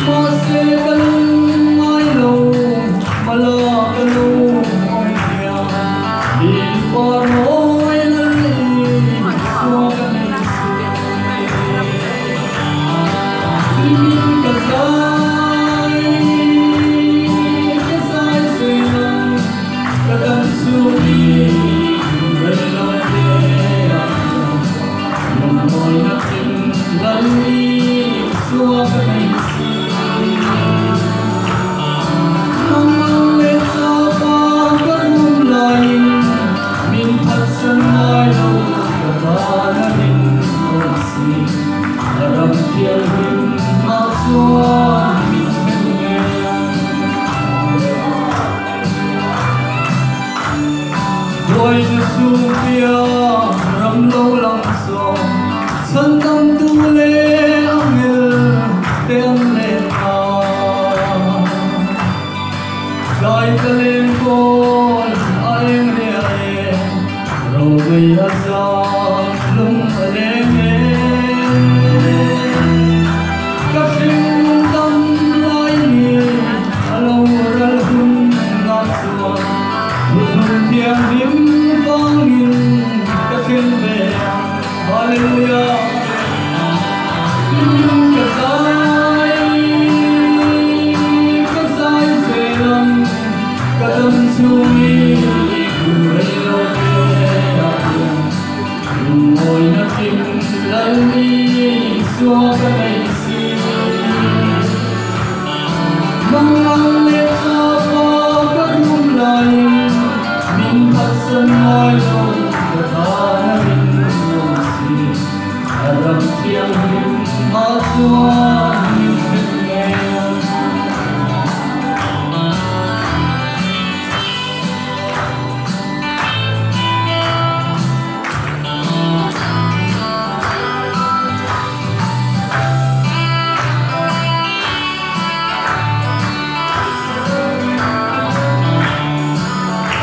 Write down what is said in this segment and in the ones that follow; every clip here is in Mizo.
Mahse ka lungngai lo, mala ka lungawi hian Lili par mawi lal Isua ka nei si. Hlimin ka zai, ka zai zel ang, ka dam chungin rei lo te ah hian Lungawina kim lal Isua ka nei si. Mangang leh chapa ka rum laiin min phatsan ngai lo ka tan a rinawm si. A ram thianghlim ah chuan min thlen ngei ang. Buaina chung piah ram lo lang zawng chhan dam tu leh angel te an len a. Tlai ka leng kawl a eng ria e, ro ngei a zang lung a leng e. Ka hring dam lai ni a lo ral hun na chuan Thuthung thianghlim vangin ka thleng ve ang. Hallelujah! Ka zai, ka zai zel ang, ka dam chungin hun rei lo te ah hian lungawina kim lal Isua ka nei si. Mangang leh chapa ka rum laiin min phatsan ngai lo ka tan a rinawm si. A ram thianghlim ah chuan min thlen ngei ang.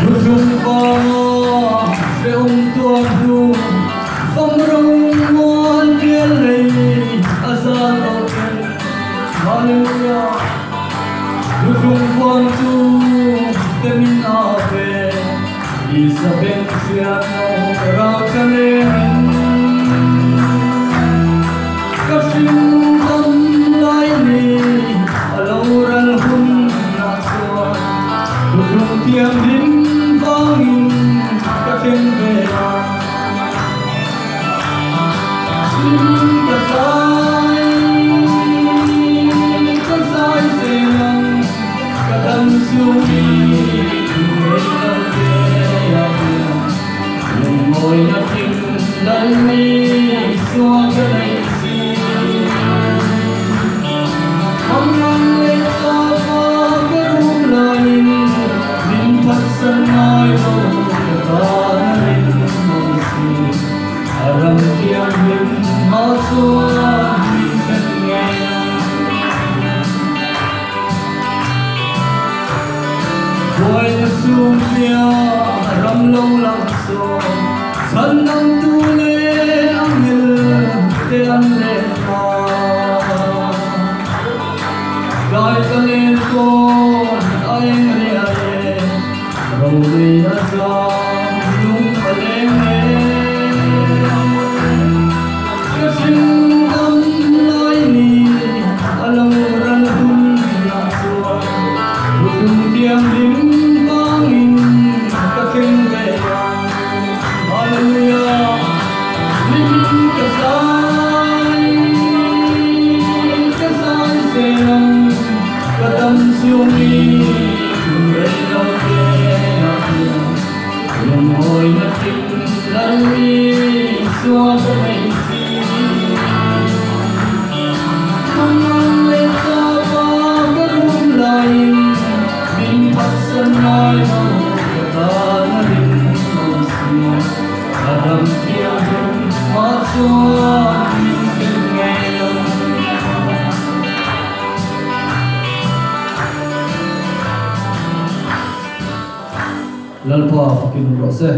Thutlung vanga hrehawm tuar hnu fam ro muan bial lei a za tawh chen. Hallelujah! Thutlung vang chu temin a ve Isabel hriat lo rau ka lengin ka hring dam lai ni a lo ral hun ah chuan thutlung thianghlim vangin ka thleng ve a. Hlim ka zai, ka zai zel ang, ka dam chungin rei lo te ah hian lungawina kim lal Isua ka nei si. Mangang leh chapa ka rum laiin min phatsan ngai lo ka tan a rinawm si. A ram thianghlim ah chuan min thlen ngei ang. Buaina chung piah ram lo lang sawn chhan dam tu leh angel te an len a. Tlai ka len kawn a eng ria e, ro nei a zang lung a leng e. Ka hring dam lai ni a lo ral hun ah chuan thutlung thianghlim vangin ka thleng ve ang. Hallelujah! Hlim ka zai, ka zai zel ang, ka dam chungin rei lo te ah hian lungawina kim lal Isua ka nei si. Mangang leh chapa ka rum laiin min phatsan ngai lo ka tan a rinawm si. A ram thianghlim ah chuan min thlen ngei ang. Lalpa fakin rawh se.